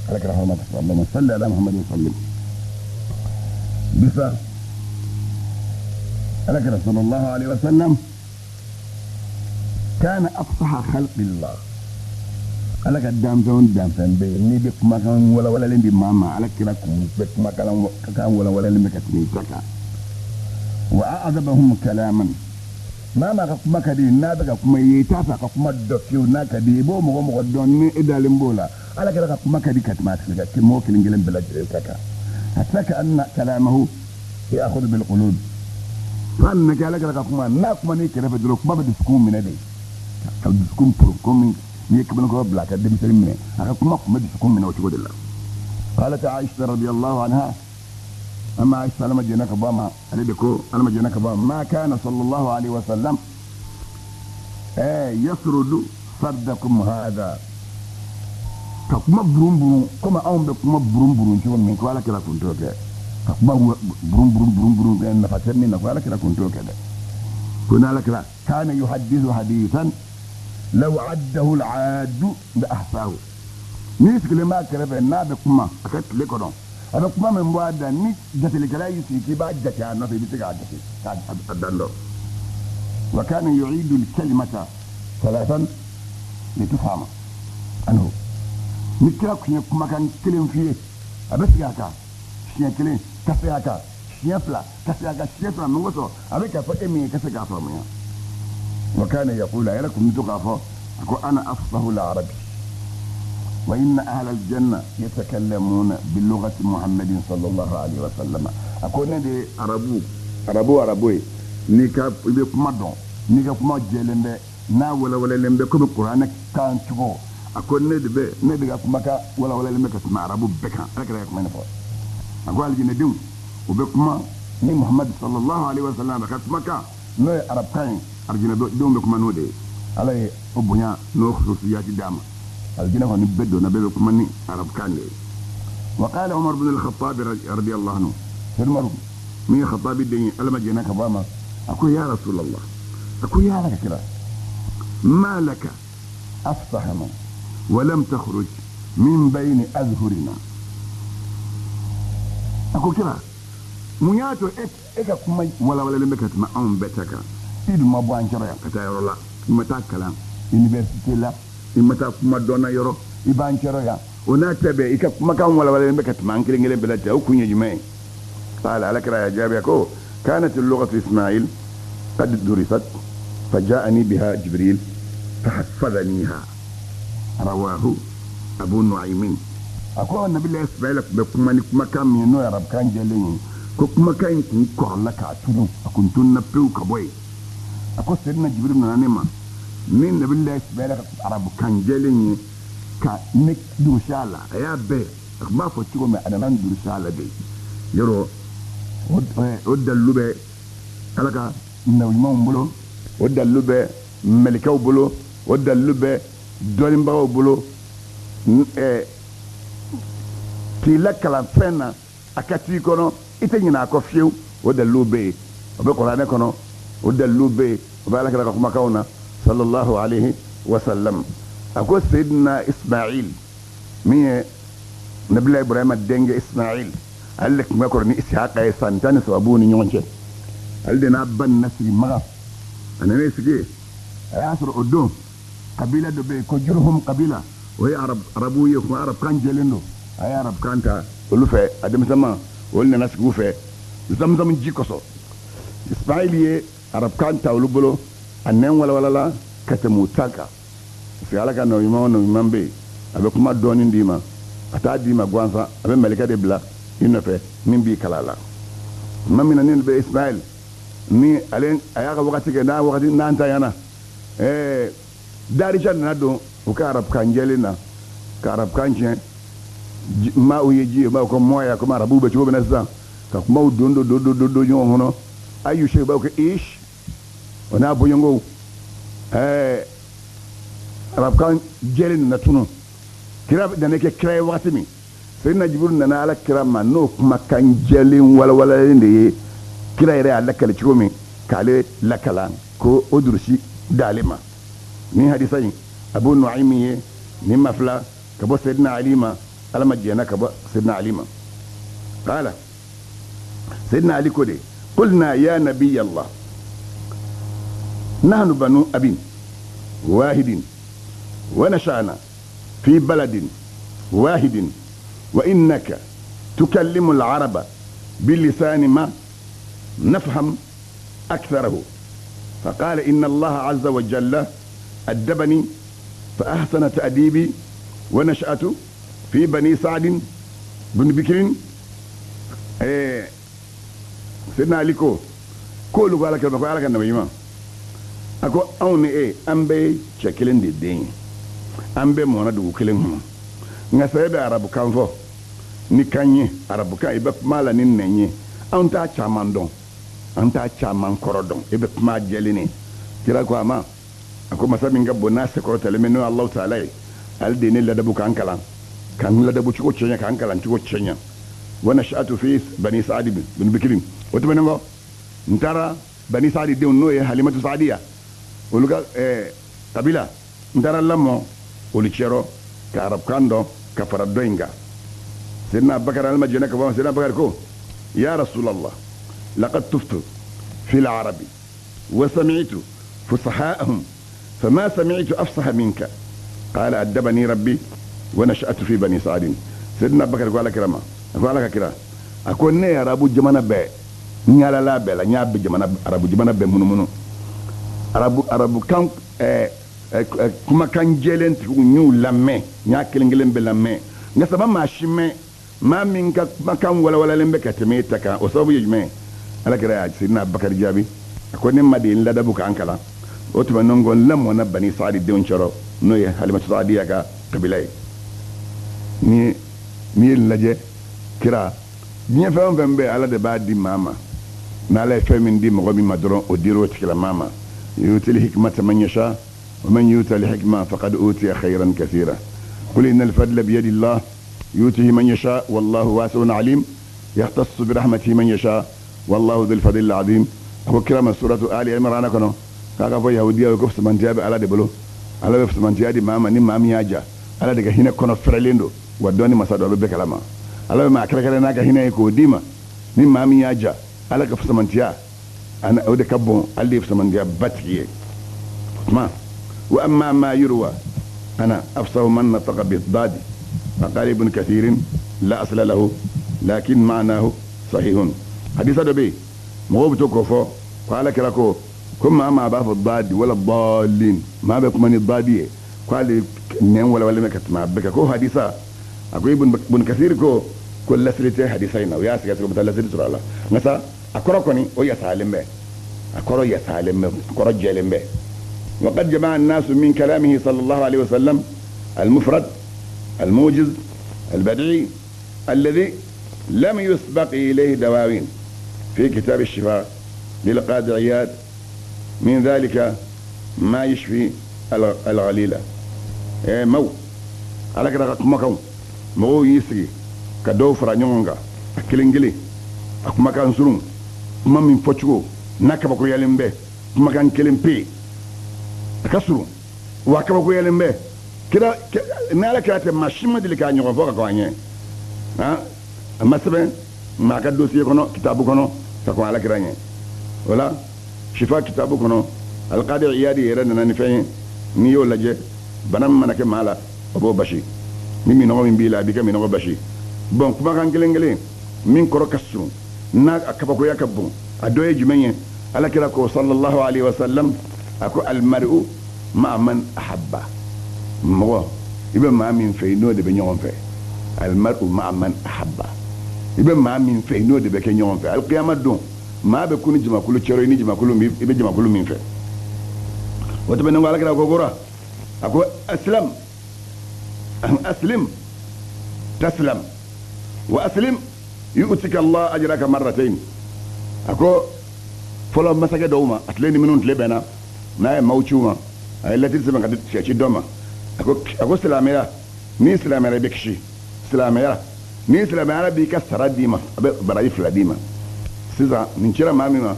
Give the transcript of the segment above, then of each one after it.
Ala kira hɔrɔma kosɔn. Allahumma salli ala Muhammadin wa sallim. Bisa ala kira sallallahu alaihi wa sallam kana afsaha khalqillah. Ala ka danfɛn o danfɛn bɛ yen, n'i bɛ kumakan walawalalen di maa ma, ala kira kun bɛ kumakan kan walawalalen bɛ ka tɛmɛ i ta kan. Wa a'dabahum kalaman, maa maa ka kuma ka di, n'a bɛ ka kuma i ye, i t'a fɛ a ka kuma dɔ fiyewu, n'a ka di i b'o mɔgɔ mɔgɔ dɔn ni e dalen b'o la, ala kira ka kuma ka di ka tɛmɛ a tigi kan mɔgɔ kelen kelen bɛɛ lajɛlen ta kan. Hatta ka anna kalamahu ya'khudhu bil qulub, f'a nana kɛ ala kira ka kuma, n'a kuma n'i kɛrɛfɛ dɔrɔn, kuma bɛ dusukun minɛ de, ka dusukun poro komi n'i ye kamalenkɔrɔ bila a ka denmisɛnnin minɛ, a ka kuma tun bɛ dusukun minɛ o cogo de la. Qalat Aisha radiyallahu anha, amma Aisha, ala ma jɛnna ka bɔ a ma, ale de ko, ala ma jɛnna ka bɔ a ma, ma kana sallallahu alaihi wa sallam yasrudu sardakum hadha, ka kuma burun burun komi anw bɛ kuma burun burun cogo min, ko ala kira kun t'o kɛ, ka kuma burun burun burun burun kɛ nafa tɛ min na, ko ala kira kun t'o kɛ dɛ. Ko n'ala kira kana yuhaddithu hadithan law addahu al-aaddu la ahsahu, n'i sigilen b'a kɛrɛfɛ n'a bɛ kuma a ka tile kɔnɔ, a bɛ kuma min bɔ a da, ni jatelikɛla y'i sigi k'i b'a jate a nɔfɛ, i bɛ se k'a jate k'a dan dɔn. Wa kana yu'idu al-kalimata thalathan litufhama anhu, ni kira tun ye kumakan kelen f'i ye, a bɛ segin a kan siɲɛ kelen, ka segin a kan siɲɛ fila, ka segin a kan siɲɛ saba, min kosɔn a bɛ k'a fɔ e min ye ka se k'a faamuya. Wa kana yaqulu, a yɛrɛ tun bɛ to k'a fɔ, a ko ana afsahu al-arabi wa inna ahla al-janna yatakallamuna bi lughati Muhammadin sallallahu alaihi wa sallam. A ko ne de ye arabu arabu arabu ye, n'i ka i bɛ kuma dɔn, n'i ka kuma jɛlen bɛ, n'a walawalalen bɛ komi kuranɛ kan cogo, a ko ne de bɛ ne de ka kuma ka walawalalen bɛ ka tɛmɛ arabu bɛɛ kan. Ala kira ye kuma nin fɔ, a ko alijinɛdenw u bɛ kuma ni Muhammad sallallahu alaihi wa sallam ka kumakan, n'o ye arabukan ye, alijinɛdenw bɛ kuma n'o de ye. Ala ye o bonya n'o khususiyati d'a ma, alijinɛ kɔni bɛɛ donna, bɛɛ bɛ kuma ni arabukan de ye. Wa qala Umar ibn al-Khattab radiyallahu anhu, Umaru min ye Khattabi den ye, ala ma jɛnna ka bɔ a ma, a ko ya Rasulallah, a ko ya ala ka kira, ma laka afsahana wa lam takhruj min bayni azhurina. A ko kira, mun y'a to e ka kuma walawalalen bɛ ka tɛmɛ anw bɛɛ ta kan, i dun ma bɔ an cɛrɔ yan ka taa yɔrɔ la, i ma taa kalan université la, i ma taa kuma dɔnna yɔrɔ, i b'an cɛrɔ yan, o n'a ta bɛɛ i ka kumakan walawalalen bɛ ka tɛmɛ an kelen kelen bɛɛ lajɛlen, o kun ye jumɛn ye? Qala, ala kira y'a jaabi ko kanat lughatu Ismail qad durisat faja'ani biha Jibril fahaffadhaniha, rawahu Abu Nu'aymin. A ko nabila Ismaila tun bɛ kuma ni kumakan min ye, n'o ye arabukan jɛlen ye, ko kumakan in kun kɔrɔla k'a tunu, a kun tununa pewu ka bɔ yen. A ko Seydina Jibril nana ne ma ni nabila Ismaila ka arabukan jɛlen ye ka ne durusi a la, a y'a bɛɛ a tun b'a fɔ cogo min, a nana n durusi a la de. Yɔrɔ o dalilu bɛ ala ka nabiɲumanw bolo, o dalilu bɛ mɛlɛkɛw bolo, o dalilu bɛ dɔnnibagaw bolo. K'i lakalan fɛn na a ka t'i kɔnɔ, i tɛ ɲinɛ a kɔ fiyewu, o dalilu bɛ yen, o bɛ kuranɛ kɔnɔ, o dalilu bɛ yen, o bɛ alakira ka kumakanw na sallallahu alaihi wa sallam. A ko Seydina Ismail min ye nabila Ibrahima denkɛ Ismail, ale de tun ka kɔrɔ ni Isihaka ye san 13 b'u ni ɲɔgɔn cɛ. Ale de n'a ba nana sigi Makan. A nana sigi, a y'a sɔrɔ o don kabila dɔ bɛ yen ko Jurhum kabila, o ye arabu ye, ko arabukan jɛlen don. A ye arabukan ta olu fɛ, a denmisɛnma olu nana sigi u fɛ zamzam ji kosɔn. Ismail ye arabukan ta olu bolo, a nɛn walawalala ka tɛmɛ u ta kan, parce que ala ka nabiɲuman o nabiɲuman bɛ yen, a bɛ kuma dɔɔnin d'i ma, a t'a d'i ma gansan, a bɛ mɛlɛkɛ de bila i nɔfɛ min b'i kalan la. Tuma min na ni bɛ Ismail ni ale a y'a ka wagati kɛ, n'a wagati n'an tanyana, darija nana don u ka arabukan jɛlen na ka arabukan tiɲɛ. Maaw ye ji ye, maaw ko mɔya, komi arabuw bɛ cogo min na sisan, ka kumaw don don don don don don ɲɔgɔn kɔnɔ. Ayu sey b'aw kɛ ish, o n'a bɔɲɔgɔnw, arabukan jɛlen nana tunu. Kira nana kɛ kira ye wagati min, Seydina Jibril nana ala kira ma n'o kumakan jɛlen walawalalen de ye. Kira yɛrɛ y'a lakali cogo min k'ale lakalan ko o durusi d'ale ma. Nin hadisa in, Abu Nu'aymi ye nin mafila ka bɔ Seydina Ali ma. Ala ma jɛnna ka bɔ Seydina Ali ma. Qala Seydina Ali ko de, qulna ya nabiy Allah, nahnu banu abin wahidin wa nasha'na fi baladin wahidin wa innaka tukallimu al-araba bilisani ma nafham aktharahu. فقال إن الله عز وجل أدبني فأحسن تأديبي ونشأت في بني سعد بن بكر. سيدنا علي ko k'olu ko Ala kira ma ko Ala ka nabi ɲuman, a ko anw ni e an bɛɛ ye cɛ kelen de den ye, an bɛɛ mɔna dugu kelen kɔnɔ, nka sa e bɛ arabukan fɔ ni kan ye, arabukan i bɛ kuma la ni nɛn ye, anw t'a caman dɔn, an t'a caman kɔrɔ dɔn, e bɛ kuma jɛlen ye. Kira ko a ma, a ko masa min ka bon n'a sekɔrɔtalen bɛ n'o ye Alahu taala ye, ale de ye ne ladabu k'an kalan, k'an ladabu cogo cɛɲɛ, k'an kalan cogo cɛɲɛ. Wa nasha'atu fi bani Sa'adi bin Bikirin. O tɛmɛnen kɔ, n taara bani Sa'adi denw n'o ye Halimatu Sa'adiya olu ka kabila, n taara lamɔ olu cɛrɔ ka arabukan dɔn ka fara dɔ in kan. Seydina Bakari, Ala ma jɛnɛ ka bɔ, Seydina Bakari ko ya Rasulallah, laqad tuftu fi al-arabi wa sami'tu fusaha'ahum fama sami'tu afsaha minka. Qala addabani rabbi wa nasha'tu fi bani Sa'adin. Seydina Bakari ko Ala kira ma, a ko Ala ka kira, a ko ne ye arabu jamana bɛɛ n yaalala bɛɛ la, n y'a bɛɛ jamana arabu jamana bɛɛ munumunu, arabu arabukan kumakan jɛlen tigiw n y'u lamɛn, n y'a kelen kelen bɛɛ lamɛn, nka saba maa si mɛn maa min ka kumakan walawalalen bɛ ka tɛmɛ e ta kan. O sababu ye jumɛn ye? Ala kira y'a Seydina Bakari jaabi, a ko ne ma de ye n ladabu k'an kalan. O tɛmɛnen kɔ, n lamɔna bani Saadi denw cɛrɔ n'o ye Halimatu Saadiya ka kabila ye. Ni n'i ye lajɛ kira, diɲɛ fɛn o fɛn bɛ, Ala de b'a di maa ma, n'Ala ye fɛn min di mɔgɔ min ma dɔrɔn, o dir'o tigilamaa ma. Yutil hikmata man yasha wa man yuta al-hikma faqad utiya khayran kathira. Qul inna al-fadla biyadi Allah yutihi man yasha wallahu wasi'un alim yahtassu bi rahmatihi man yasha wallahu dhul fadli al-azim. A ko kira ma suratu Ali Imran kɔnɔ k'a ka fɔ yahudiyaw ko fisamantiya bɛ Ala de bolo, Ala bɛ fisamantiya di maa ma ni maa min y'a ja, Ala de ka hinɛ kɔnɔ fɛrɛlen don, wa dɔnni masa don, a bɛ bɛɛ kalama. Ala bɛ maa kɛrɛnkɛrɛn n'a ka hinɛ ye k'o d'i ma ni maa min y'a ja, Ala ka fisamantiya o de ka bon, ale de ye fisamantiya batigi ye. O tuma wa amma ma yurwa ana afsahu man nataqa bid-dadi faqala ibn kathirin la asla lahu lakin ma'nahu sahihun. Hadisa dɔ bɛ yen, mɔgɔw bɛ to k'o fɔ ko Ala kira ko ko maa maa b'a fɔ dadi wala dalin, maa bɛ kuma ni dadi ye, k'ale nɛn walawalen bɛ ka tɛmɛ a bɛɛ kan. Ko hadisa, a ko ibn kathir ko ko lasili tɛ hadisa in na, o y'a sɛgɛsɛgɛ, o bɛ taa lasili sɔrɔ a la, nka sa a kɔrɔ kɔni o yasalen bɛ, a kɔrɔ yasalen bɛ, a kɔrɔ jɛlen bɛ. وقد جمع الناس من كلامه صلى الله عليه وسلم المفرد الموجز البديع الذي لم يسبق إليه دواوين في كتاب الشفاء للقاضي عياض، من ذلك ما يشفي الغليلة. مو على كده kumakanw mɔgɔw y'i sigi ka dɔw fara ɲɔgɔn kan a kelen kelen, a kumakan surun, kuma min fɔcogo n'a kabakoyalen bɛ, kumakan kelen pe a ka surun wa a kabakoyalen bɛ, kira n'Ala kira tɛ maa si ma deli k'a ɲɔgɔn fɔ ka kɔn a ɲɛ, a ma sɛbɛn maa ka dossier kɔnɔ kitabu kɔnɔ ka kɔn Ala kira ɲɛ. O la shifa kitabu kɔnɔ, Alqadi Iyadi yɛrɛ nana ni fɛn ye, n'i y'o lajɛ bana min mana kɛ maa la o b'o basi, ni minɔgɔ min b'i la a b'i ka minɔgɔ basi. Bɔn kumakan kelen kelen min kɔrɔ ka surun n'a a kabakoya ka bon, a dɔ ye jumɛn ye? Ala kira ko sallallahu alaihi wa sallam, a ko almar'u ma'a man ahabba, mɔgɔ i bɛ maa min fɛ i n'o de bɛ ɲɔgɔn fɛ. Almar'u ma'a man ahabba, i bɛ maa min fɛ i n'o de bɛ kɛ ɲɔgɔn fɛ. Alqiyama don maa bɛ kun ni jamakulu cɛrɔ, i ni jamakulu i bɛ jamakulu min fɛ. O tɛmɛnen kɔ, Ala kira ko kora, a ko aslam aslim taslam wa aslim yu'tika Allah ajraka marratayn. A ko fɔlɔ masakɛ dɔw ma, a tile ni minnu tile bɛnna, n'a ye maaw ci u ma, a ye lɛtiri sɛbɛn ka di ci dɔ ma, a ko silamɛya, n'i silamɛyara i bɛ kisi, silamɛya n'i silamɛyara b'i ka sara d'i ma, a bɛ baraji fila d'i ma. Sisan nin cira maa min ma,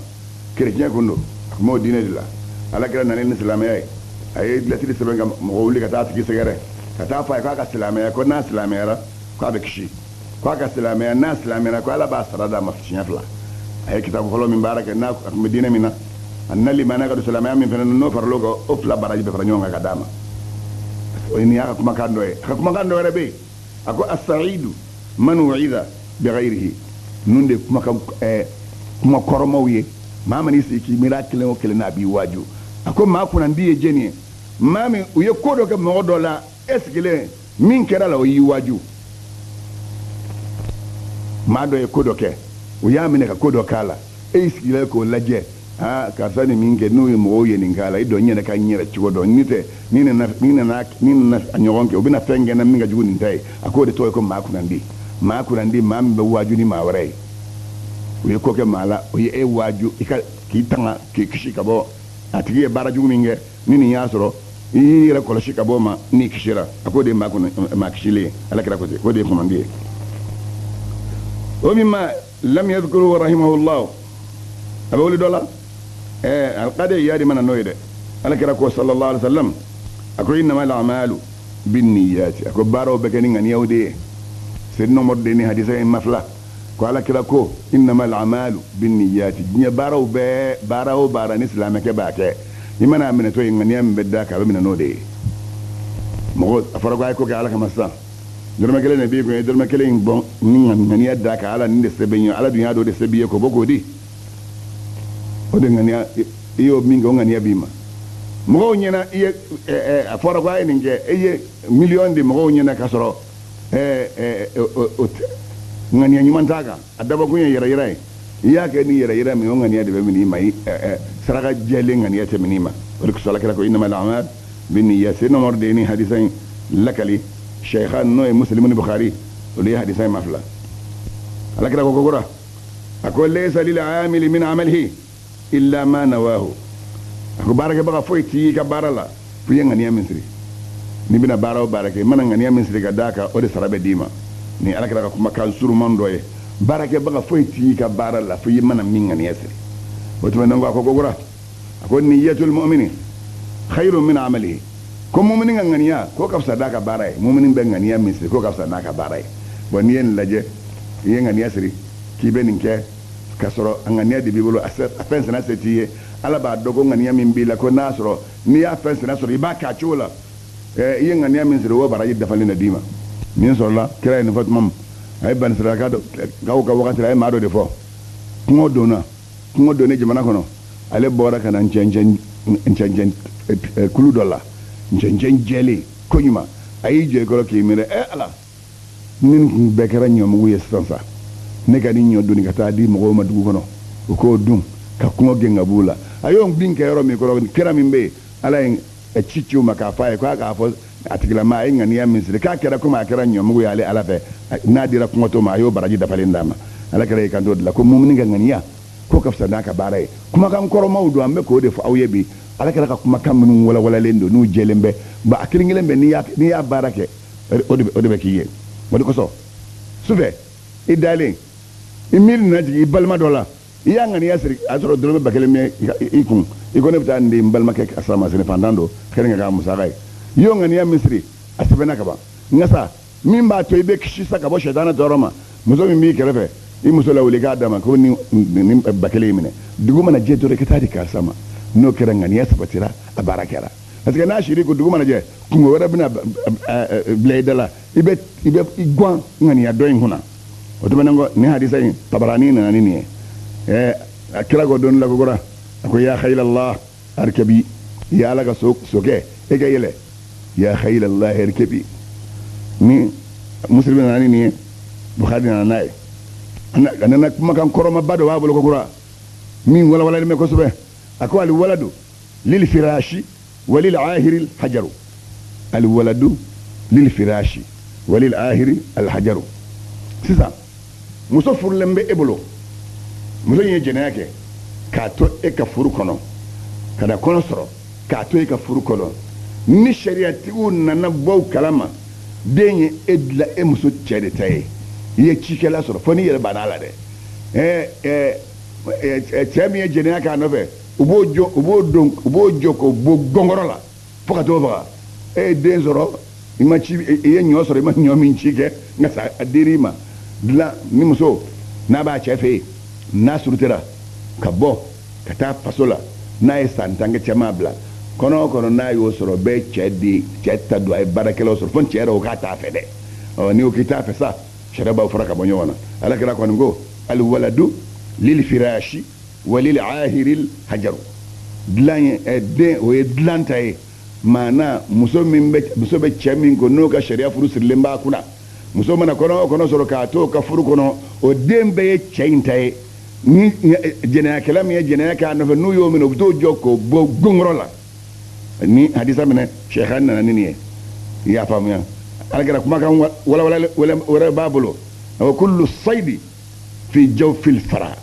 kerecɛn kun don, a tun b'o diinɛ de la. Ala kira nana ni silamɛya ye, a ye lɛtiri sɛbɛn ka mɔgɔ wuli ka taa a tigi sɛgɛrɛ, ka taa fɔ a ye k'a ka silamɛya, ko n'a silamɛyara k'a bɛ kisi, k'a ka silamɛya, n'a silamɛra ko Ala b'a sara d'a ma siɲɛ 2. A ye kitabu fɔlɔ min baara kɛ, n'a tun bɛ diinɛ min na, a nana limaniya ka don silamɛya min fana n'o faral'o kan, o 2 baraji bɛ fara ɲɔgɔn kan ka d'a ma. O nin y'a ka kumakan dɔ ye. A ka kumakan dɔ wɛrɛ bɛ yen, a ko asaidu man wuida bighayrihi. Ninnu de kumakan kuma kɔrɔmaw ye. Maa mana i sigi k'i miiri a kelen o kelen na, a b'i waaju. A ko maa kunnandi ye jɛni ye, maa min u ye ko dɔ kɛ mɔgɔ dɔ la, e sigilen min kɛra la, o y'i waaju. Maa dɔ ye ko dɔ kɛ, u y'a minɛ ka ko dɔ k'a la, e y'i sigilen k'o lajɛ, aa karisa ni min kɛ, n'o ye mɔgɔw ye nin k'a la, i dɔn n yɛrɛ ka n yɛrɛ cogo dɔn, ni tɛ ni nana a ɲɔgɔn kɛ, u bɛna fɛn kɛ n na min ka jugu nin ta ye. A k'o de tɔgɔ ye ko maa kunnandi. Maa kunnandi, maa min bɛ waaju ni maa wɛrɛ ye. U ye ko kɛ maa la, o ye e waaju i ka k'i tanga, k'i kisi ka bɔ a tigi ye baara jugu min kɛ, ni nin y'a sɔrɔ i y'i yɛrɛ kɔlɔsi ka bɔ o ma, n'i kisira, a k'o de ye maa kisilen ye. Ala kira ko ten, k'o de ye kunnandi ye. O min ma lam yadhkuru rahimahullah, a bɛ wuli dɔ la, alqadi iyadi mana n'o ye dɛ. Ala kira ko sallallahu alaihi wasallam, a ko innamal a'malu binniyati, a ko baaraw bɛ kɛ ni ŋaniyaw de ye. Seydina Umar de ni hadisa in mafila ko ala kira ko innamal a'malu binniyati, diɲɛ baaraw bɛɛ, baara o baara ni silamɛkɛ b'a kɛ, i mana a minɛ to yen, ŋaniya min bɛ d'a kan, a bɛ minɛ n'o de ye. Mɔgɔ a fɔra ko a ye ko kɛ Ala kama sisan, dɔrɔmɛ kelen de b'i kun, i ye dɔrɔmɛ kelen in bɔ ni ŋaniya d'a kan, Ala nin de se bɛ n ye, Ala dun y'a dɔn o de se b'i ye, k'o bɔ k'o di, o de ŋaniya i y'o min kɛ, o ŋaniya b'i ma. Mɔgɔw ɲɛna i ye a fɔra ko a ye nin kɛ, e ye miliyɔn di mɔgɔw ɲɛna k'a sɔrɔ ŋaniya ɲuman t'a kan, a dabɔkun ye yɛrɛ yira ye. I y'a kɛ ni yɛrɛ yira min ye, o ŋaniya de bɛ minɛ i ma, saraka jɛlen ŋaniya tɛ minɛ i ma. O de kosɔn Ala kira ko innamal a'mal binniyat. Seydina Umar de ye nin hadisa in lakali, Shaykhan n'o ye Muslim ni Bukhari, olu ye hadisa in mafila. Ala kira ko kokura, a ko laysa lil amili min amalihi illa ma nawahu, a ko baarakɛbaga foyi t'i ka baara la fo i ye ŋaniya min siri. N'i bɛna baara o baara kɛ, i mana ŋaniya min siri ka d'a kan, o de sara bɛ d'i ma. Nin Ala kira ka kumakan suruman dɔ ye. Baarakɛbaga foyi t'i ka baara la fo i mana min ŋaniya siri. O tuma ko a ko kokura, a ko niyatul mu'mini khayrun min amalihi, ko mumini ka ŋaniya k'o ka fisa n'a ka baara ye. Mumini bɛ ŋaniya min siri k'o ka fisa n'a ka baara ye. Bon, n'i ye nin lajɛ, i ye ŋaniya siri k'i bɛ nin kɛ, k'a sɔrɔ a ŋaniya de b'i bolo, a fɛn sɛnɛ se t'i ye, Ala b'a dɔn ko ŋaniya min b'i la, ko n'a sɔrɔ n'i y'a fɛn sɛnɛ sɔrɔ, i b'a kɛ a cogo la. I ye ŋaniya min siri, o baraji dafalen de d'i ma. Min sɔrɔla, kira ye nin fɔ tuma min, a ye banisirakaw ka wagati la, a ye maa dɔ de fɔ, kungo donna, kungo donnen jamana kɔnɔ, ale bɔra ka na ncɛncɛn kulu dɔ la, ncɛncɛn jɛlen koɲuman, a y'i jɔ i kɔrɔ k'i miiri, Ala, ni kun bɛɛ kɛra ɲɔmugu ye sisan sa, ne ka nin ɲɔ doni ka taa di mɔgɔw ma dugu kɔnɔ, u k'o dun ka kungo gɛn ka b'u la. A y'o bin kɛ yɔrɔ min kɔrɔ, kira min bɛ yen, Ala ye ci ci o ma k'a fɔ a ye k'a k'a fɔ a tigilama a ye ŋaniya min siri, k'a kɛra komi a kɛra ɲɔmugu ye ale Ala fɛ, n'a dira kungotɔ ma, a y'o baraji dafalen d'a ma. Ala kɛra y'i kanto o de la ko mumini ka ŋaniya k'o ka fisa n'a ka baara ye. Kumakan kɔrɔmaw don, an bɛ k'o de fɔ aw ye bi. Ala kɛra ka kumakan minnu walawalalen don, n'u jɛlen bɛ, ba a kelen kelen bɛ, n'i y'a baara kɛ, o de bɛ k'i ye. O de kosɔn sufɛ i dalen, i miiri nana jigin i balima dɔ la, i y'a ŋaniya siri, a sɔrɔ dɔrɔmɛ 1000 bɛ i kun, i ko ne bɛ taa nin di n balimakɛ karisa ma sini, fantan don, kɛlen ka k'a musaka ye. I y'o ŋaniya min siri, a sɛbɛnna ka ban. Nka sa min b'a to i bɛ kisi sa ka bɔ sɛtanɛ tɔɔrɔ ma, muso min b'i kɛrɛfɛ, i muso lawuli k'a d'a ma ko nin 1000 in minɛ, dugu mana jɛ dɔrɔn i ka taa di karisa ma. N'o kɛra, ŋaniya sabatira, a baara kɛra. Parce que n'a siri ko dugu mana jɛ, kungo wɛrɛ bɛna bila i da la, i bɛ i guan ŋaniya dɔ in kunna. O tɛmɛnen kɔ, nin hadisa in Tabarani nana ni nin ye. A kira ko don la kokura, a ko ya khaylallah arkabi, ya Ala ka sokɛ e ka yɛlɛ, ya khaylallah arkabi. Ni Muslim nana ni nin ye, Bukhari nana n'a ye. A nana kumakan kɔrɔmaba dɔ b'a bolo kokura min walawalalen bɛ kosɛbɛ. A ko al waladu lil firashi wa lil ahiri al hajaru, al waladu lil firashi wa lil ahiri al hajaru. Sisan muso furulen bɛ e bolo, muso in ye jɛnɛya kɛ k'a to e ka furu kɔnɔ, ka na kɔnɔ sɔrɔ k'a to e ka furu kɔnɔ, ni sariyatigiw nana bɔ u kalama, den ye e dilan e muso cɛ de ta ye, i ye cikɛla sɔrɔ, fo n'i yɛrɛ banna a la dɛ. Cɛ min ye jɛnɛya k'a nɔfɛ, u b'o jɔ k'o bɔ gɔngɔrɔ la fo ka t'o faga. E ye den sɔrɔ, i ma ci, i ye ɲɔ sɔrɔ, i ma ɲɔ min ci kɛ, Nka sa a dir'i ma dilan ni muso n'a b'a cɛ fɛ yen, n'a surutera ka bɔ ka taa faso la, n'a ye san 10 kɛ cɛ m'a bila, kɔnɔ o kɔnɔ n'a y'o sɔrɔ, bɛɛ cɛ di cɛ ta don, a ye baarakɛlaw sɔrɔ fo cɛ yɛrɛ o k'a t'a fɛ dɛ. Ɔ n'i ko k'i t'a fɛ sa, sariya b'aw fara ka bɔ ɲɔgɔn na. Ala kira kɔni ko alwaladu lil firashi wa lil ahiril hajaru. Dilan ye den, o ye dilan ta ye. Maana muso min bɛ, muso bɛ cɛ min ko n'o ka sariya furu sirilen b'a kunna, muso mana kɔnɔ o kɔnɔ sɔrɔ k'a to o ka furu kɔnɔ, o den bɛɛ ye cɛ in ta ye. Ni jɛnɛyakɛla min ye jɛnɛya k'a nɔfɛ, n'u y'o minɛ, u bɛ t'o jɔ k'o bɔ gonkɔrɔ la. Ni hadisa minɛ sɛkan nana ni nin ye, i y'a faamuya. Ala kira kumakan walawala wɛrɛ b'a bolo. A ko kullu sayidi fi jawfil fara,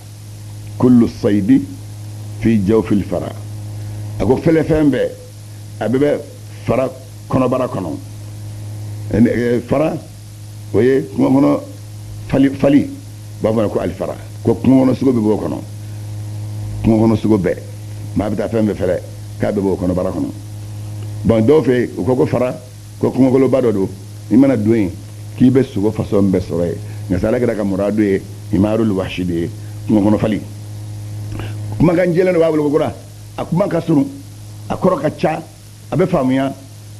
kullu sayidi fi jawfil fara. A ko fɛlɛfɛn bɛɛ a bɛɛ bɛ fara kɔnɔbara kɔnɔ. Fara o ye kungo kɔnɔ fali, fali b'a fɔ ko alifara, ko kungo kɔnɔ sogo bɛ b'o kɔnɔ, kungo kɔnɔ sogo bɛɛ, maa bɛ taa fɛn bɛɛ fɛlɛ k'a bɛɛ b'o kɔnɔbara kɔnɔ. Bon, dɔw fɛ yen u ko ko fara ko kungokoloba dɔ don, i mana don yen k'i bɛ sogo fasɔn bɛɛ sɔrɔ yen. Nka sa ala kira ka muradu ye himarul wahshi de ye, kungo kɔnɔ fali. Kumakan jɛlen dɔ b'a bolo ko kura, a kuma ka surun, a kɔrɔ ka ca, a bɛ faamuya.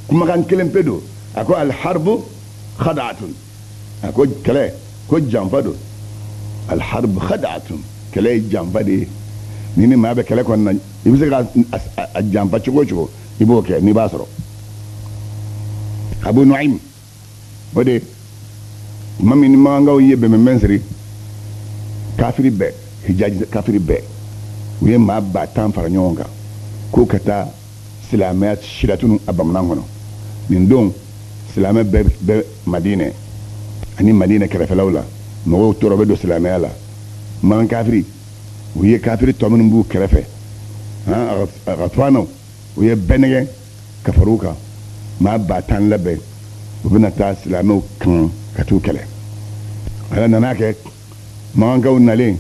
Kumakan kelen pe don. A ko alharbu khada'atun, a ko kɛlɛ ko janfa don. Alharbu khada'atun, kɛlɛ ye janfa de ye. Ni ni maa bɛ kɛlɛ kɔnɔna na, i bɛ se ka a janfa cogo o cogo, i b'o kɛ n'i b'a sɔrɔ. Abu Nu'aym o de tuma min ni makankaw ye bɛnbɛnbɛn siri, kafiri bɛɛ, hijaji kafiri bɛɛ, u ye maa 10,000 fara ɲɔgɔn kan k'u ka taa silamɛya silatunu a bamanan kɔnɔ. Nin don silamɛ bɛɛ bɛ Madinɛ ani Madinɛ kɛrɛfɛlaw la, mɔgɔw tora bɛ don silamɛya la. Makan kafiri, u ye kafiri tɔ minnu b'u kɛrɛfɛ, a Gatufanaw, u ye bɛɛ nɛgɛ ka far'u kan, maa 10,000 labɛn, u bɛna taa silamɛw kan ka t'u kɛlɛ. Ala nana kɛ makankaw nalen,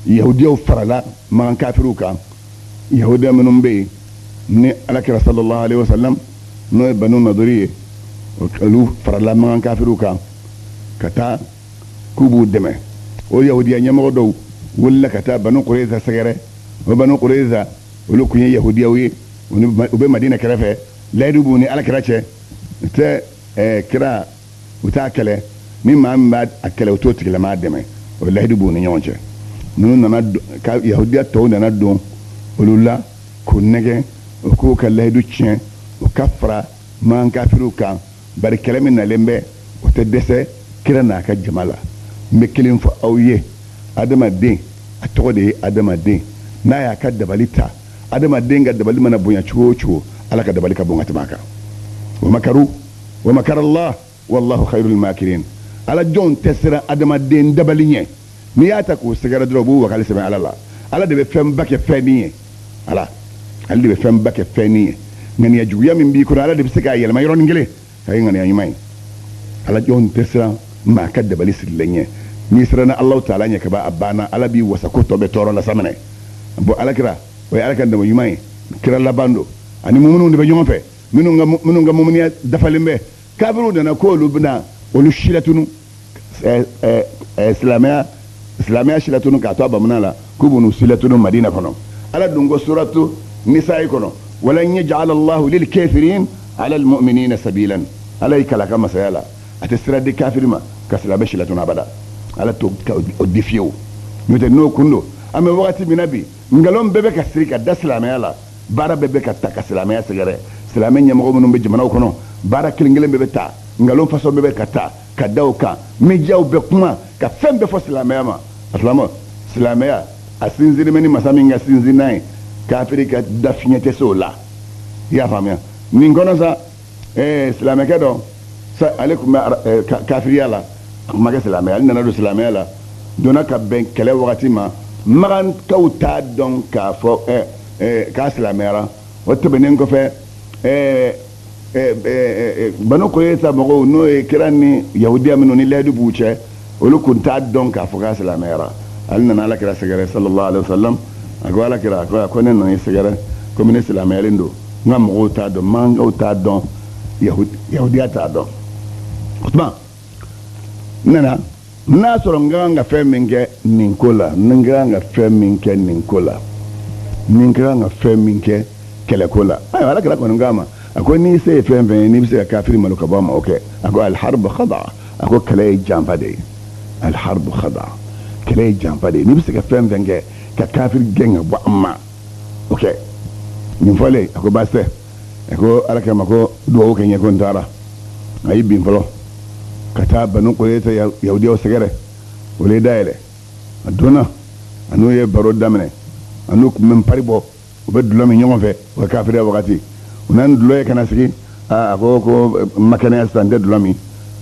yahudiyaw farala makan kafiriw kan. Yahudiya minnu bɛ yen ni alakira sallallahu alaihi wasallam, n'o ye Banu Nadiri ye, olu farala makan kafiriw kan ka taa k'u b'u dɛmɛ. O yahudiya ɲɛmɔgɔ dɔw wulila ka taa Banu Kureza sɛgɛrɛ. O Banu Kureza, olu tun ye yahudiyaw ye, u bɛ Madina kɛrɛfɛ, layidu b'u ni alakira cɛ, u tɛ kira, u t'a kɛlɛ, ni maa min b'a kɛlɛ, u t'o tigilamaa dɛmɛ, o layidu b'u ni ɲɔgɔn cɛ. Ninnu nana, yahudiya tɔw nana don olu la k'u nɛgɛ, u k'u ka layidu tiɲɛ, u ka fara makan kafiriw kan, bari kɛlɛ min nalen bɛ, o tɛ dɛsɛ kira n'a ka jama la. N bɛ kelen fɔ aw ye, adamaden a tɔgɔ de ye adamaden, n'a y'a ka dabali ta, adamaden ka dabali mana bonya cogo o cogo, Ala ka dabali ka bon ka tɛmɛ a kan. Wa makaru wa makara Allah wallahu khairul makirin. Ala jɔnw tɛ siran adamaden dabali ɲɛ. N'i y'a ta k'o sɛgɛrɛ dɔrɔn, u b'u wakali sɛbɛn Ala la. Ala de bɛ fɛnba kɛ fɛn min ye, Ala ale de bɛ fɛnba kɛ fɛn min ye. Ŋaniya juguya min b'i kɔnɔ, Ala de bɛ se k'a yɛlɛma yɔrɔnin kelen ka kɛ ŋaniya ɲuman ye. Ala jɔnw tɛ siran maa ka dabali sirilen ɲɛ. N'i siranna Alahu taala ɲɛ kaban, a banna, Ala b'i wasa ko tɔ bɛɛ tɔɔrɔ la saminɛ. Bon, Ala kira o ye Ala ka dama ɲuman ye, kira laban don, ani muminuw de bɛ ɲɔgɔn fɛ, minnu ka muminiya dafalen bɛ. Kafiriw nana k'olu bɛna olu silatunu, silamɛya silatunu k'a to a bamuna la, k'u b'u silatunu Madina kɔnɔ. Ala dun ko suratu Nisa'i kɔnɔ: walan yaj'ala Allahu lil kafirin ala al mu'minina sabilan. Ala y'i kala ka masaya la, a tɛ sira di kafiri ma ka silamɛ silatunu abada. Ala t'o o di fiyewu. N'o tɛ, n'o kun don, an bɛ wagati min na bi, nkalon bɛɛ bɛ ka siri ka da silamɛya la, baara bɛɛ bɛ ka ta ka silamɛya sɛgɛrɛ. Silamɛ ɲɛmɔgɔ minnu bɛ jamanaw kɔnɔ, baara kelen kelen bɛɛ bɛ ta, nkalon fasɔn bɛɛ bɛ ka ta ka da o kan, médiaw bɛ kuma ka fɛn bɛɛ fɔ silamɛya ma. A silamɛ, silamɛya a sinsinni bɛ ni masa min ka sinsinna ye, kafiri ka da fiɲɛ tɛ se o la. I y'a faamuya? Nin kɔnɔ sa, silamɛkɛ dɔ sa, ale tun bɛ kafiriya la, a tun ma kɛ silamɛ, ale nana don silamɛya la, donna ka bɛn kɛlɛ wagati ma. Makankaw t'a dɔn k'a fɔ k'a silamɛyara. O tɛmɛnen kɔfɛ, Banu Kureza mɔgɔw, n'o ye kira ni yahudiya minnu ni layidu b'u cɛ, olu kun t'a dɔn k'a fɔ k'a silamɛyara. Ale nana Ala kira sɛgɛrɛ sallallahu alaihi wasallam. A ko Ala kira, a ko ne nana i sɛgɛrɛ komi ne silamɛyalen don, n ka mɔgɔw t'a dɔn, mankaw t'a dɔn, yahudiya t'a dɔn. O tuma N nana n'a sɔrɔ n ka kan ka fɛn min kɛ nin ko la, n ka kan ka fɛn min kɛ nin ko la, ni n ka kan ka fɛn min kɛ kɛlɛko la. Ayiwa, ala kira kɔni k'a ma, a ko n'i se ye fɛn fɛn ye, n'i bɛ se ka kafiri malo ka bɔ a ma, o kɛ. A ko alharbu khada, a ko kɛlɛ ye janfa de ye. Alharbu khada, kɛlɛ ye janfa de ye. N'i bɛ se ka fɛn fɛn kɛ ka kafiri gɛn ka bɔ a ma, o kɛ. Nin fɔlen, a ko baasi tɛ. A ko ala kira ma ko dugawu kɛ n ye ko n taara. A y'i bin fɔlɔ ka taa Banu Kurayza yahudiyaw sɛgɛrɛ. Olu ye da yɛlɛ, a donna, a n'u ye baro daminɛ. A n'u tun bɛ npari bɔ, u bɛ dulɔ min ɲɔgɔn fɛ u ka kafiriya wagati. U nana dulɔ ye ka na sigi. A ko ko n ma kɛnɛya sisan, n tɛ dulɔ min,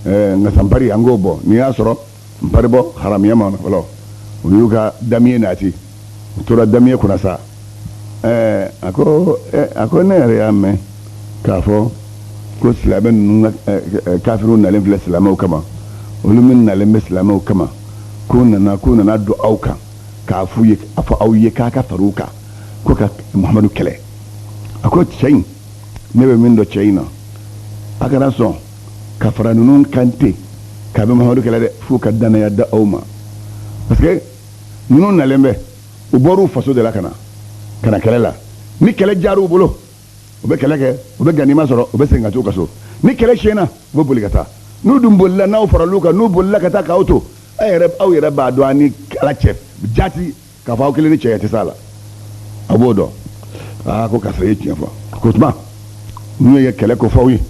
nka sa npari an k'o bɔ. N'i y'a sɔrɔ npari bɔ haramuya ma fɔlɔ. U y'u ka damier nati, u tora damier kunna sa. A ko ne yɛrɛ y'a mɛn k'a fɔ ko silamɛ ninnu ka kafiriw nalen filɛ silamɛw kama. Olu min nalen bɛ silamɛw kama, k'u nana don aw kan k'a f'u ye, a fɔ aw ye k'a ka far'u kan ko ka Muhamadu kɛlɛ. A ko cɛ in, ne bɛ min dɔn cɛ in na, a kana sɔn ka fara ninnu kan ten k'a bɛ Muhamadu kɛlɛ dɛ, f'u ka danaya da aw ma, parce que ninnu nalen bɛ, u bɔr'u faso de la ka na kɛlɛ la. Ni kɛlɛ diyar'u bolo, u bɛ kɛlɛ kɛ, u bɛ ganima sɔrɔ, u bɛ segin ka t'u ka so. Ni kɛlɛ tiɲɛna, u bɛ boli ka taa. N'u dun bolila, n'aw faral'u kan, n'u bolila ka taa k'aw to, aw yɛrɛ b'a dɔn, a ni Ala cɛ jaati, k'a fɔ aw kelen ni cɛ tɛ s'a la, a b'o dɔn. Aa, ko karisa ye tiɲɛ fɔ. Ko tuma n'u ye kɛlɛ ko f'aw ye,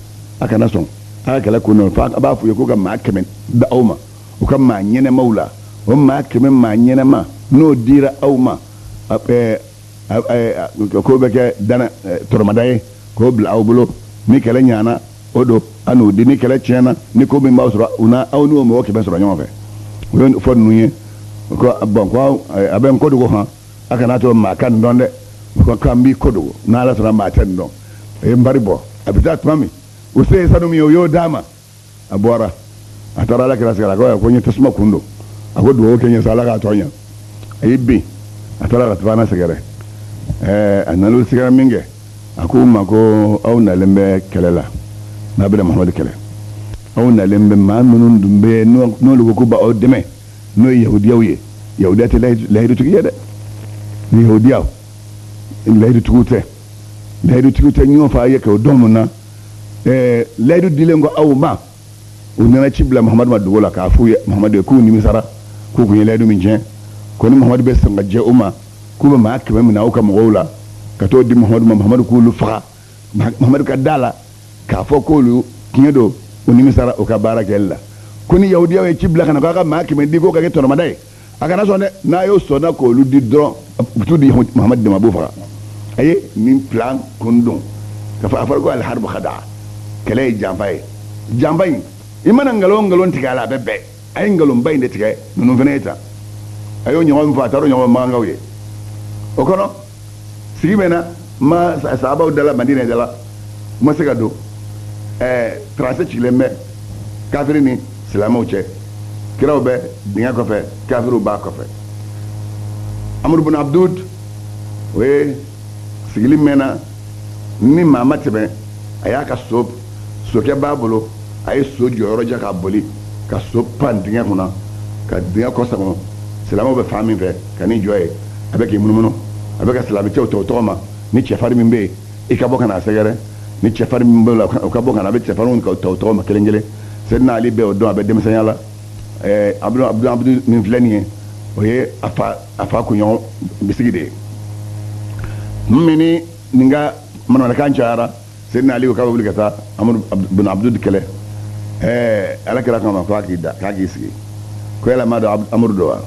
a kana sɔn a ka kɛlɛ ko nɔ f'a b'a f'u ye ko ka maa 100 da aw ma, u ka maa ɲɛnɛmaw la. O maa 100, maa ɲɛnɛma, n'o dira aw ma, k'o bɛ kɛ dana tɔrɔmada ye k'o bila aw bolo. Ni kɛlɛ ɲana, o don a n'o di. Ni kɛlɛ tiɲɛna, ni ko min b'aw sɔrɔ, u na aw n'o mɔgɔ 100 sɔrɔ ɲɔgɔn fɛ. U ye fɔ ninnu ye ko bɔn, ko a bɛ n ko dogo han, a kana to maa ka nin dɔn dɛ. Ko k'an b'i ko dogo, n'Ala sɔnna maa tɛ nin dɔn. A ye npari bɔ, a bɛ taa tuma min, u se ye sanu min ye, u y'o d'a ma. A bɔra, a taara Ala kira sɛgɛrɛ. A ko ko n ye tasuma kun don. A ko dugawu kɛ n ye sa, Ala k'a tɔ ɲɛ. A y'i bin, a taara ka taa sɛgɛrɛ. A nana sɛgɛrɛ min kɛ, a ko u ma ko aw nalen bɛ kɛlɛ la, n'a bɛna Muhamadu kɛlɛ. Aw nalen bɛ, maa minnu dun bɛ n'olu ko k'u b'aw dɛmɛ, n'o ye yahudiyaw ye. Yahudiya tɛ lahidutigi ye dɛ. Ni yahudiyaw lahidutigiw tɛ, lahidutigiw tɛ ɲɔgɔn fɛ. A ye k'o dɔn mun na? Layidu dilen ko aw ma, u nana ci bila Muhamadu ma dogo la k'a f'u ye, Muhamadu ye, k'u nimisara, k'u kun ye layidu min tiɲɛ, ko ni Muhamadu bɛ sɔn ka jɛ u ma, k'u bɛ maa 100 minɛ aw ka mɔgɔw la ka t'o di Muhamadu ma, Muhamadu k'olu faga. Muhamadu ka da la k'a fɔ k'olu tiɲɛ don, u nimisara u ka baara kɛli la. Ko ni yahudiyaw ye ci bila ka na k'a ka maa 100 di k'o ka kɛ tɔnɔmada ye, a kana sɔn dɛ. N'a y'o sɔnna k'olu di dɔrɔn, u bɛ t'u di Muhamadu de ma, a b'o faga. A ye nin plan kun don ka fɔ a fɔra ko alharbu khada, kɛlɛ ye janfa ye. Janfa in, i mana nkalon nkalon tigɛ a la, a bɛ bɛn. A ye nkalonba in de tigɛ ninnu fana ye tan. A y'o ɲɔgɔn fɔ, a taara o ɲɔgɔn makankaw ye. O kɔnɔ sigi bɛ na ma sahabaw dala Madina dala, u ma se ka don. Tranchée cilen bɛ kafiri ni silamɛw cɛ. Kiraw bɛ dingɛ kɔfɛ, kafiriw b'a kɔfɛ. Amuru bin Abdud, o ye sigili mɛnna ni maa ma tɛmɛ. A y'a ka so, sokɛ b'a bolo, a ye so jɔyɔrɔ jɛ ka boli ka so pan dingɛ kunna, ka dingɛ kɔsagon. Silamɛw bɛ fan min fɛ, ka n'i jɔ yen, a bɛ k'i munumunu, a bɛ ka silamɛcɛw ta o tɔgɔ ma. Ni cɛfarin min bɛ yen, i ka bɔ ka n'a sɛgɛrɛ. Ni cɛfarin min bɛ la, o ka bɔ ka na. A bɛ cɛfarinw ta o tɔgɔ ma kelen kelen. Seyidina Ali bɛ o dɔn, a bɛ denmisɛnya la. Abudu min filɛ nin ye, o ye a fa kunɲɔgɔn bisigi de ye. Min ni nin ka manamanakan cayara, Seyidina Ali ko k'a bɛ wuli ka taa Amadu bin Abdul kɛlɛ. Ala kira kama ko a k'i da, k'a k'i sigi, ko yala m'a dɔn Amadu don wa?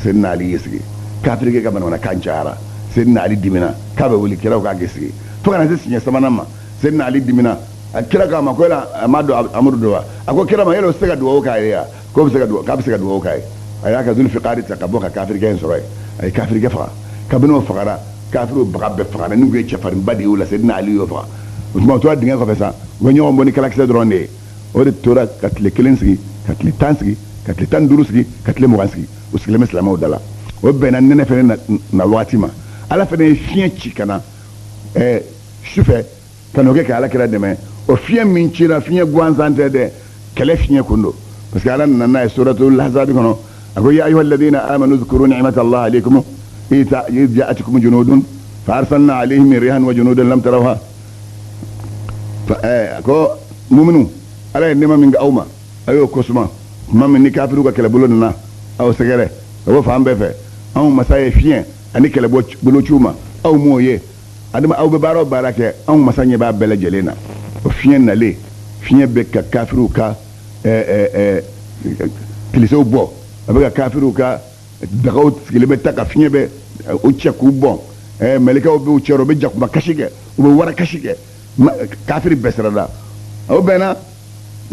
Seyidina Ali y'i sigi. Kafirikɛ ka manamanakan cayara, Seyidina Ali dimina k'a bɛ wuli, kiraw k'a k'i sigi, fo ka na se siɲɛ sabanan ma. Seyidina Ali dimina, a kira k'a ma ko yala a m'a dɔn Amadu don wa? A ko kira ma, yala o tɛ se ka dugawu k'a ye wa? K'o bɛ se ka dugawu, k'a bɛ se ka dugawu k'a ye. A y'a ka Zulfikari ta ka bɔ ka kafirikɛ in sɔrɔ yen, a ye kafirikɛ faga. Kabini o fagara, kafiriw baga bɛɛ fagara. Ni kun ye cɛfarinba de ye o la, Seyidina Ali y'o faga. O tuma u tora dingɛ kɔfɛ sa, u bɛ ɲɔgɔn bɔ ni kalakisɛ dɔrɔn de ye. O de tora ka tile kelen sigi, ka tile 10 sigi, ka tile 15 sigi, ka tile 20 sigi. U sigilen bɛ silamɛw da la. O bɛnna nɛnɛ fɛnɛ na waati ma. Ala fɛnɛ ye fiɲɛ ci ka na sufɛ ka n'o kɛ ka Ala kira dɛmɛ. O fiɲɛ min cira, fiɲɛ gansan tɛ dɛ, kɛlɛ fiɲɛ kun don. Parce que Ala nana n'a ye suratul Ahzab kɔnɔ, a ko: ya ayyuha alladhina amanu dhkuru ni'mata Allah alaykum idh ja'atkum junudun fa arsalna alayhim rihan wa junudan lam tarawha. Ko muminu, Ala ye nɛɛma min kɛ aw ma, a y'o kosuma. Tuma min ni kafiriw ka kɛlɛbolo nana aw sɛgɛrɛ ka bɔ fan bɛɛ fɛ, anw masa ye fiɲɛ ani kɛlɛbolo ci u ma, aw m'o ye. Adama, aw bɛ baara o baara kɛ, anw masa ɲɛ b'a bɛɛ lajɛlen na. O fiɲɛ nalen, fiɲɛ bɛ ka kafiriw ka kilisew bɔ, a bɛ ka kafiriw ka dagaw sigilen bɛ ta ka fiɲɛ bɛ u cɛ k'u bɔn. Mɛlɛkɛw b'u cɛ, u bɛ jakuma kasi kɛ, u bɛ wara kasi kɛ, kafiri bɛɛ sirada. O bɛnna,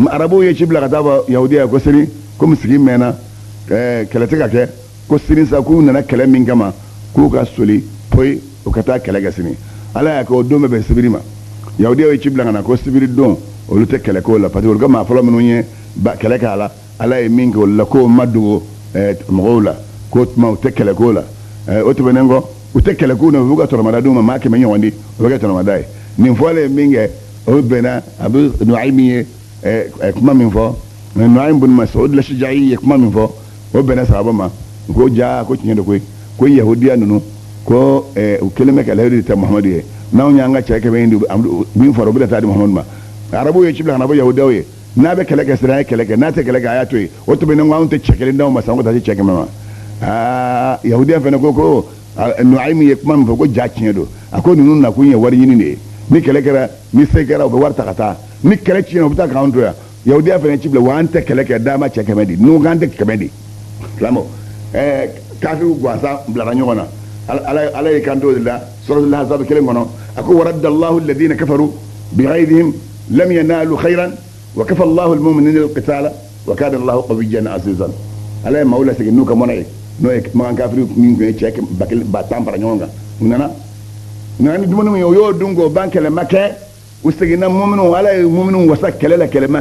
arabuw ye ci bila ka taa fɔ yahudiya ko sini, komi sigi mɛnna, kɛlɛ tɛ ka kɛ, ko sini sa, k'u nana kɛlɛ min kama, k'u ka soli poyi, u ka taa kɛlɛ kɛ sini. Ala y'a kɛ o don bɛ bɛn sibiri ma. Yahudiyaw ye ci bila ka na ko sibiri don, olu tɛ kɛlɛ k'o la, parce que olu ka maa fɔlɔ minnu ye kɛlɛ k'a la, Ala ye min kɛ olu la, k'o ma dogo mɔgɔw la, k'o tuma u tɛ kɛlɛ k'o la. O tɛmɛnen kɔ, u tɛ kɛlɛ k'u na, u b'u ka tɔnɔmada d'u ma, maa 100 ɲɔgɔn di, o bɛ kɛ tɔnɔmada ye. Nin fɔlen ye min kɛ, o bɛnna Abu Nu'aym ye kuma min fɔ, Nu'aym bin Mas'ud al-Ashja'i ye kuma min fɔ, o bɛnna sahaba ma ko ja, ko tiɲɛ don koyi, ko yahudiya ninnu ko u kɛlen bɛ ka layidu ta Muhamadu ye, n'anw y'an ka cɛ 100 in di, min fɔra, u bɛna taa di Muhamadu ma. Arabuw ye ci bila ka na fɔ yahudiyaw ye: n'a bɛ kɛlɛ kɛ sira, a ye kɛlɛ kɛ, n'a tɛ kɛlɛ kɛ, a y'a to yen. O tɛmɛnen kɔ, anw tɛ cɛ kelen d'aw ma san ko taa se cɛ 100 ma. Aa, yahudiya fana ko Nu'aym ye kuma min fɔ, ko ja, tiɲɛ don. A ko ninnu nakun ye wari ɲini de ye. Ni kɛlɛ kɛra, ni se kɛra, u bɛ wari ta ka taa. Ni kɛlɛ tiɲɛna, u bɛ taa k'anw to yan. Yahudiya fana ci bila wa an tɛ kɛlɛ kɛ, d'a ma cɛ 100 di, n'u k'an tɛ 100 di. Silamɛw, kafiriw gansan bilara ɲɔgɔn na. Ala ye kan to de la suratul Ahzab kelen kɔnɔ, a ko: waradda Allahu alladhina kafaru bighaydihim lam yanalu khayran wa kafa Allahu almu'minina alqitala wa kana Allahu qawiyyan azizan. Ala ye maaw lasegin n'u ka mɔnɛ ye, n'o ye makan kafiri min tun ye cɛ 10,000 fara ɲɔgɔn kan. U nana ni dumuni min ye, u y'o dun k'o ban, kɛlɛ ma kɛ. U seginna, muminu, Ala ye muminu wasa kɛlɛ la, kɛlɛ ma